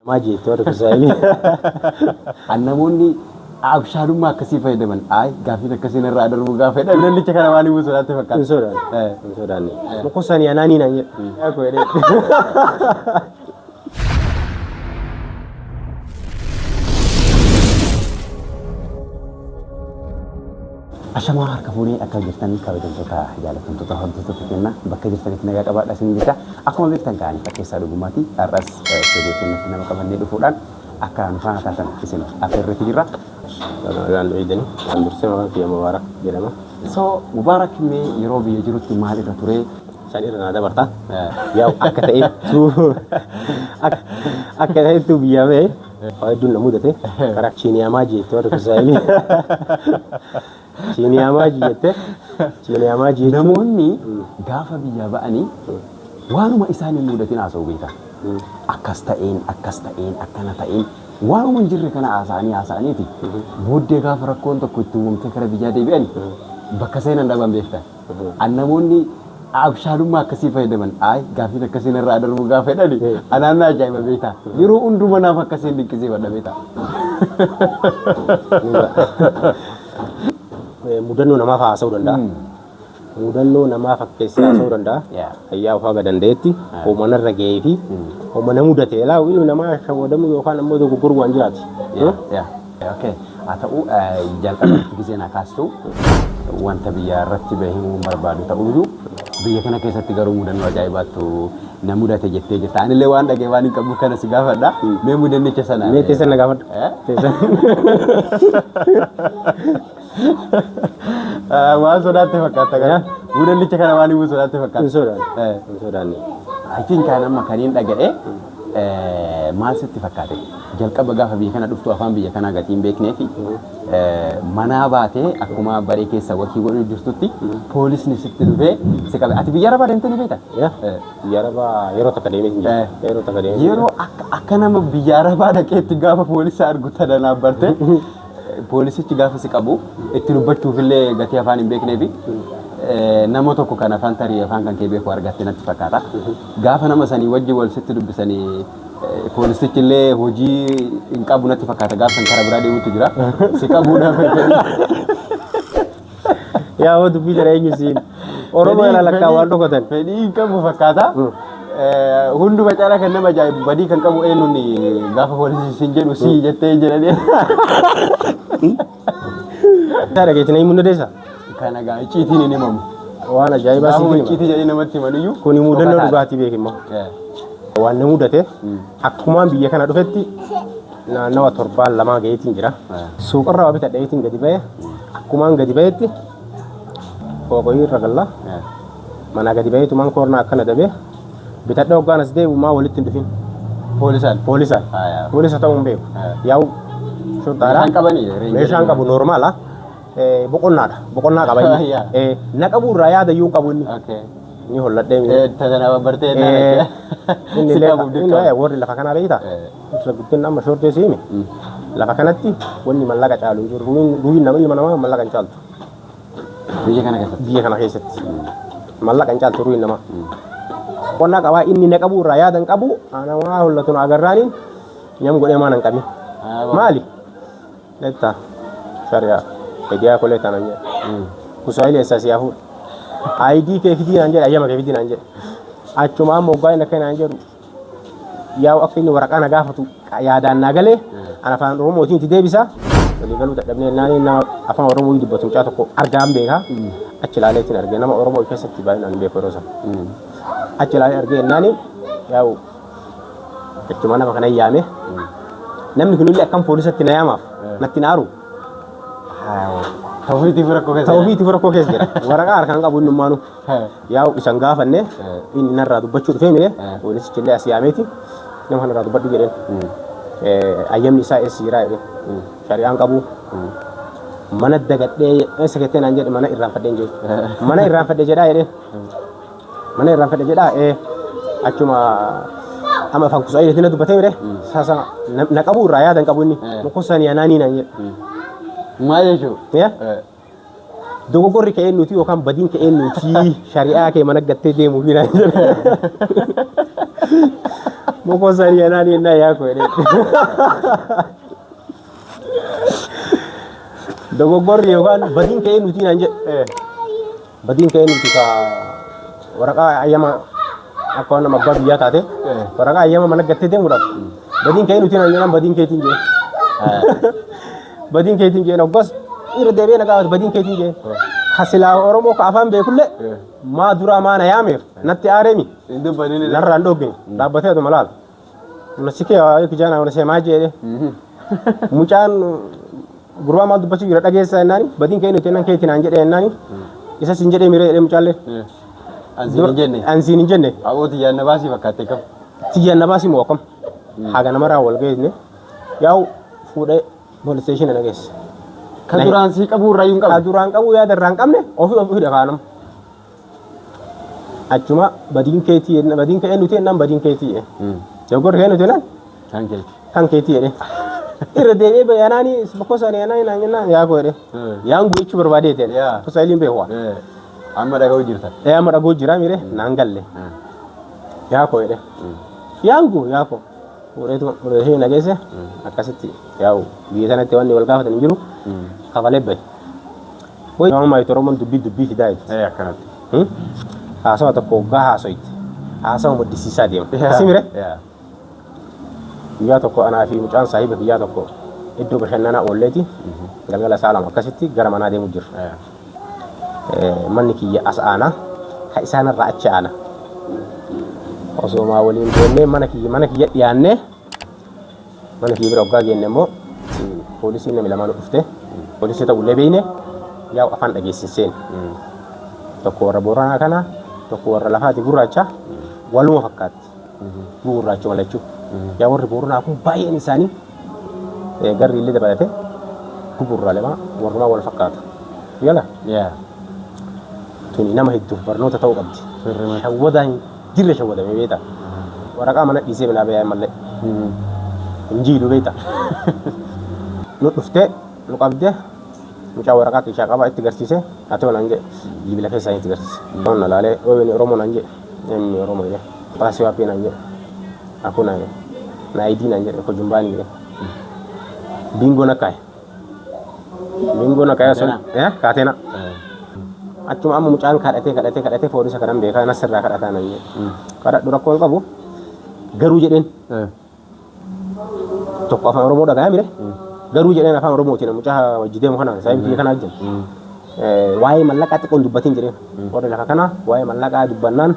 Maa jeetti warri Kiswaahilii. An namoonni abshaalummaa akkasii fayyadaman ay gaaffiin akkasiin irraa darbu gaafa jedhan namnicha kana waan himuu sodaatti fakkaata. Hin sodaanne. Hin sodaanne. Makosa ni ya nani naan jedhe. Yaa koo jedhee. Ashamaa harka fuunee akka jirtan kabajamtoota jaallatamtoota hordoftoota keenya bakka jirtanitti nagaa qabaadha isin jecha akkuma beektan ka'anii fakkeessaa dhugumaati har'as istuudiyoo keenyatti nama qabannee dhufuudhaan akka nu faana taatan isin affeerreetti jirra. Nagaan nu eegdanii. Kan dursee maqaan kiyya Mubaarak jedhama. So Mubaarak mee yeroo biyya jirutti maal irra ture? San irra naa dabarta. Yaa akka ta'ettu akka ta'ettu biyyaa ba'e waa hedduun na mudate karaa Chiiniyaamaa jeette warri Kiswaahilii. Chiiniyaamaa jette Chiiniyaamaa jechuun Namoonni gaafa biyyaa ba'anii waanuma isaan hin mudatin haasa'u beekaa. Akkas ta'een akkas ta'een akkana ta'een waanuma hin jirre kana haasa'anii haasa'aniiti. Booddee gaafa rakkoon tokko itti uumamtee kara biyyaa deebi'an bakka seenan dhaban beektan. An namoonni abshaalummaa akkasii fayyadaman ay gaaffiin akkasiin irraa darbu gaafa jedhani anaan na ajaa'iba beektaa. Yeroo hunduma naaf akkasiin dinqisiifadha beektaa. Mudannoo namaaf haasa'uu danda'a. Mudannoo namaa fakkeessee haasa'uu danda'a. Ayyaa of haga danda'etti hooma narra ga'ee fi hooma na mudate. Laa ilmi namaa shawadamuu yookaan ammoo dogoggoruu waan jiraati. Okay. Haa ta'u jalqabatti gisee na kaastu wanta biyya irratti bahee himuu barbaadu ta'uyyuu biyya kana keessatti garuu mudannoo ajaa'ibaattu na mudate jettee jirta. Anillee waan dhagee waan hin qabu kana si gaafadha. Mee mudannicha sana. Mee teessan na gaafadhu. Teessan. Waan sodaatte fakkaata kana. Mudannicha kana waan himuu sodaatte fakkaata. Hin sodaanne. Hin sodaanne. I think kan amma kaniin dhaga'e maal sitti fakkaate? Jalqaba gaafa biyya kana dhuftu afaan biyya kanaa gatii hin beeknee fi manaa baatee akkuma baree keessa wakii godhuu jirtutti poolisni sitti dhufee si qabe. Ati biyya Arabaa deemtee ni beektaa? Yaa biyya Arabaa yeroo takka deemee hin jiru. Yeroo takka deemee. Yeroo akka nama biyya Arabaa dhaqeetti gaafa poolisa argu tana barte poolisichi gaafa si qabu itti dubbachuufillee gatii afaan hin beeknee fi nama tokko kan afaan tarii afaan kan kee beeku argatte natti fakkaata. Gaafa nama sanii wajjin wal sitti dubbisanii poolisichi illee hojii hin qabu natti fakkaata gaafa san karaa biraa deemutu jira. Si qabuudhaaf Yaa hoo dubbii jara eenyu siin. Oromoo yana lakkaa waan dhokatan. Fedhii hin qabu fakkaata. Hunduma caalaa kan nama ajaa'ibu badii kan qabu eenyuun gaafa poolisii siin jedhu si jettee jedhanii. Isaa dhageetti na himuu dandeessaa? Kana gaa icciitiin hin himamu. Waan ajaa'ibaa Gaafa siif hima. icciitii jedhee namatti himan iyyuu. Kuni mudannoo dhugaatii beeki immoo. Waan na mudate akkumaan biyya kana dhufetti naannawa torbaan lamaa gaheetiin jira. Suuqarraa waa bitadheetiin gadi ba'e akkumaan gadi ba'etti fooqoyii irra galla. Manaa gadi ba'eetumaan koornaa akkana dabee bitadhee hoggaan as deebi'u maa walitti hin dhufin. Poolisaan. Poolisaan. Poolisa ta'uu hin beeku. Yaa'u shurxaadha. Meeshaan qabanii. Meeshaan qabu normaala. Boqonnaadha. Boqonnaa qaba inni. Na qabu irraa yaada iyyuu hin qabu inni. Ni holladhee miidhe. Tana bartee Inni illee warri lafa kanaa beektaa? Irra guddinni amma shortee siime. Lafa kanatti wanni mallaqa caalu hin jiru. Ruuhin nama ilma namaa mallaqa hin caaltu. Biyya kana keessatti. Biyya kana keessatti. Mallaqa hin caaltu ruuhin namaa. Boqonnaa qabaa inni na qabu irraa yaada hin qabu. Ana waa hollatu na agarraaniin nyam godhee maan hin qabin. Maali? Letta shari'a hediyaa kolee tanan jedhe. Kiswahili eessaa si hafuudha. ID kee fidii naan jedhe ayyama kee fidii naan jedhe. Achumaan moggaa inni akka naan jedhu yaa'u akka inni waraqaa na gaafatu yaadaan naa galee an afaan Oromootiin itti deebisa. Walii galuu dadhabnee naanii nama afaan Oromoo dubbatu mucaa tokko argaan beekaa. Achi ilaaleetiin argee nama Oromoo keessatti baay'inaan beeku yeroo sana. Achi ilaalee argee naanii yaa'u achuma nama kana yaame. Namni kunillee akkam poolisatti na yaamaaf natti na aaru. Tawfiitiif rakkoo keessa. Tawfiitiif rakkoo keessa jira. Waraqaa harkaan qabu innummaanu. Yaa'u isan gaafanne inni narraa dubbachuu dhufee mire poolisichi illee as yaameeti nama kanarraa dubbadhu jedheen. Ayyamni isaa eessa jiraa jedheen. Shari'aan qabu. Mana dagadhee eessa kettee naan jedhe mana irraanfadheen jedhe. Mana irraanfadhe jedhaa jedheen. Mana irraanfadhe jedhaa achuma amma afaan Kiswahiliitiin na dubbatee mire sasa na qabu irraa yaada hin qabu inni makosa ni ya nani naan jedhe. Maal jechuun? Yaa? Dogoggorri ka'ee nuti yookaan badiin ka'ee nuti shari'aa kee mana gattee deemuu fi naan jedhe. Mokoo sanii anaan yennaa yaa koo jedhee. Dogoggorri yookaan badiin ka'ee nuti naan jedhe. Badiin ka'ee nuti ka waraqaa ayyama akka waan nama abbaa biyyaa taate waraqaa ayyama mana gattee deemuudhaaf badiin ka'ee nuti naan jedhan badiin keetiin jedhe. Badiin keetiin jedhe hoggas irra deebi'ee na gaafate badiin keetiin jedhe. Ka silaa Oromoo ka afaan beekullee maa duraa maa na yaameef natti aareemi. Hin dubbanini. Narraan dhoggine dhaabbatee aduma laala. Unasikia kijana unasemaje jedhe. Mucaan gurbaa maal dubbachuu jira dhageessa jennaani badiin kee nuti jennaan keetiin naan jedhe jennaani isa siin jedhee miree jedhee mucaallee. Ansiin hin jenne. Ansiin hin jenne. Aboo tiyyaan na baasii fakkaatte kam. Tiyyaan na baasii moo akkam. Haga namarraa wal geessine yaa'u fuudhee police station na geesse. Ka duraan sii qabuu irraa hin Ka qabne. duraan qabu yaada irraa hin qabne ofii ofii hidha kaanam. Achuma badiin keetii badiin kee nuti jennaan badiin keetii jedhe. Dogoggorri kee nuti jennaan Kan keeti. kan keetii jedhe. Irra deebi'ee bayanaani bokkosaan yanaa naan jennaan yaa koo jedhe. Yaan guuchuu barbaadee ta'e. Kusaayiliin beeku. Amma dhaga'uu jirta. Ee amma dhagoo jira mire naan galle. Yaa koo jedhe. Yaan guu yaa koo. Fuudheetu fuudhee na geesse akkasitti yaa'u biyya sanatti wanni wal gaafatan hin jiru kafalee bahe. Wayi nama maayitu Oromoon dubbii dubbii fidaa jetti. Akkanatti. Haasawa tokko waggaa haasoitti. Haasawa maddisiisaa deema. Akkasii mire? Guyyaa tokko anaa fi mucaan saahiba guyyaa tokko iddoo bashannanaa oolleeti galgala sa'a 2 akkasitti gara manaa deemu jirra. Manni kiyya as aana ka isaanirraa achi aana. Osoo maa waliin deemnee mana kiyya mana kiyya dhiyaannee mana kiyya bira waggaa geenne immoo poolisiin namni lamaan dhufte poolisii ta'ullee beekne yaa'u afaan dhageessiseen. Tokko warra Booranaa kana tokko warra lafaati gurraacha waluma fakkaatti. Gurraacha walachuu. Yaa warri Booranaa kun baay'een isaanii garri illee dabalate gugurraa lama warrumaa wal fakkaata. Yala? Tuni nama hedduuf barnoota ta'uu qabdi. Shawwadaan jirre shawwadame beektaa. Waraqaa mana dhiisee minaa bayyaa mallee. Hin jiilu beektaa. Nu dhuftee nu qabdee mucaa waraqaa keessaa qaba itti garsiise haa ta'u naan jedhe bilbila keessaa itti garsiise. Waan na laalee wewe Oromoo naan jedhe namni Oromoo jedhe paasii waappii naan jedhe akuu naan jedhe na ID naan jedhe kojumbaanii jedhe biingoo na kaa'e. Biingoo na kaa'e sun kaateena. Achuma amma mucaan kadhatee kadhatee kadhatee foolisa kanan beekaa nasirraa kadhataa naan jedhe. Kadhadhu rakkoo hin qabu garuu jedheen. Tokko afaan Oromoo dhaga'aa mire garuu jedheen afaan Oromootiin mucaa wajji deemu kana saayibii kiyya kana wajjin waa'ee mallaqaa xiqqoon dubbatiin jedheen warri lafa kanaa waa'ee mallaqaa dubbannaan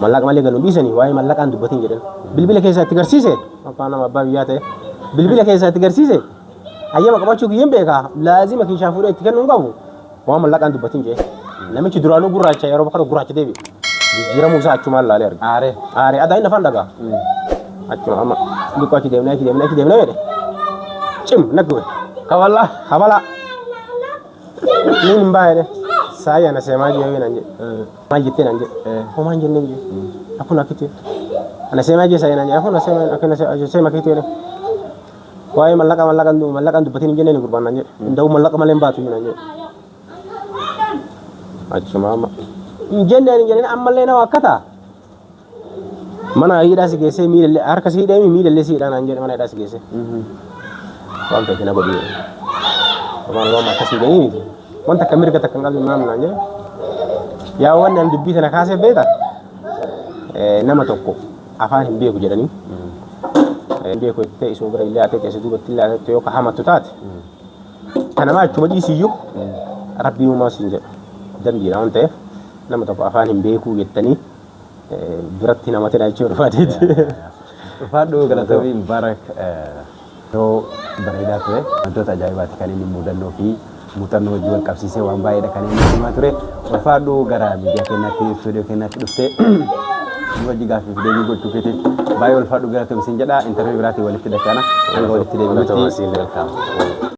mallaqa malee galuun dhiisanii waa'ee mallaqaan dubbatiin jedheen bilbila keessaa itti garsiise abbaa nama abbaa biyyaa ta'e bilbila keessaa itti garsiise hayyama qabachuu kiyyeen beekaa laazima kiishaa fuudhee itti kennuu hin qabu waan mallaqaan dubbatiin jedhee namichi duraanuu gurraacha yeroo kana gurraacha deebi'e jijjiiramuu isaa achumaan laalee arge. Aaree. Aaree adaa inni afaan dhagaa. Achuma amma xiqqoo achi deemnee achi deemnee achi deemnee jedhe. Cim naggume. Kaballaa. Kabalaa. Niin hin baay'ee saayya na seemaa jee naan jedhe. Maal jettee naan jedhe. Homaa hin jenneen jedhe. Akkuma akkitti. Ana seemaa jee saayya naan jedhe. Akkuma seemaa akkuma seemaa akkitti jedhe. Waa'ee mallaqa mallaqaan mallaqaan dubbatiin hin jenneen gurbaan naan jedhe. Hunda'uu mallaqa malee hin baatu naan jedhe. Achuma amma hin jenneen hin jenneen ammallee nama akka ta'a. Mana hidhaa si geessee miilallee harka si hidhee miilallee si hidhaa naan jedhe mana hidhaa si geessee. Waan ta'eef na godhi. Waan waan akkasii ga'ii miti. Wanta akka mirga takka hin qabne maam naan jedhe. Yaa wanni an dubbii tana kaasee beekta. Nama tokko afaan hin beeku jedhanii. Hin beeku jettee isuma bira illee haatee teessee duubatti illee haatee yoo ka hamattu taate. Kana achuma dhiisiyyuu rabbiin uumaa siin jedha. Dambiidha waan ta'eef nama tokko afaan hin beekuu jettanii biratti namatti jechuu barbaadeeti. Ulfaadhu galatoomii Mubaarak yeroo bareedaa ture. Wantoota ajaa'ibaati kan inni mudannoo fi muuxannoo wajjin wal qabsiisee waan baay'eedha kan inni himaa ture. Ulfaadhu gara miidiyaa keenyaatti istuudiyoo keenyaatti dhuftee nu wajji gaaffii fi deebii gochuu keetiif baay'ee ulfaadhu galatoomii siin jedha. Interview biraatiin walitti dachaana. Hanga walitti deebinutti. Welcome.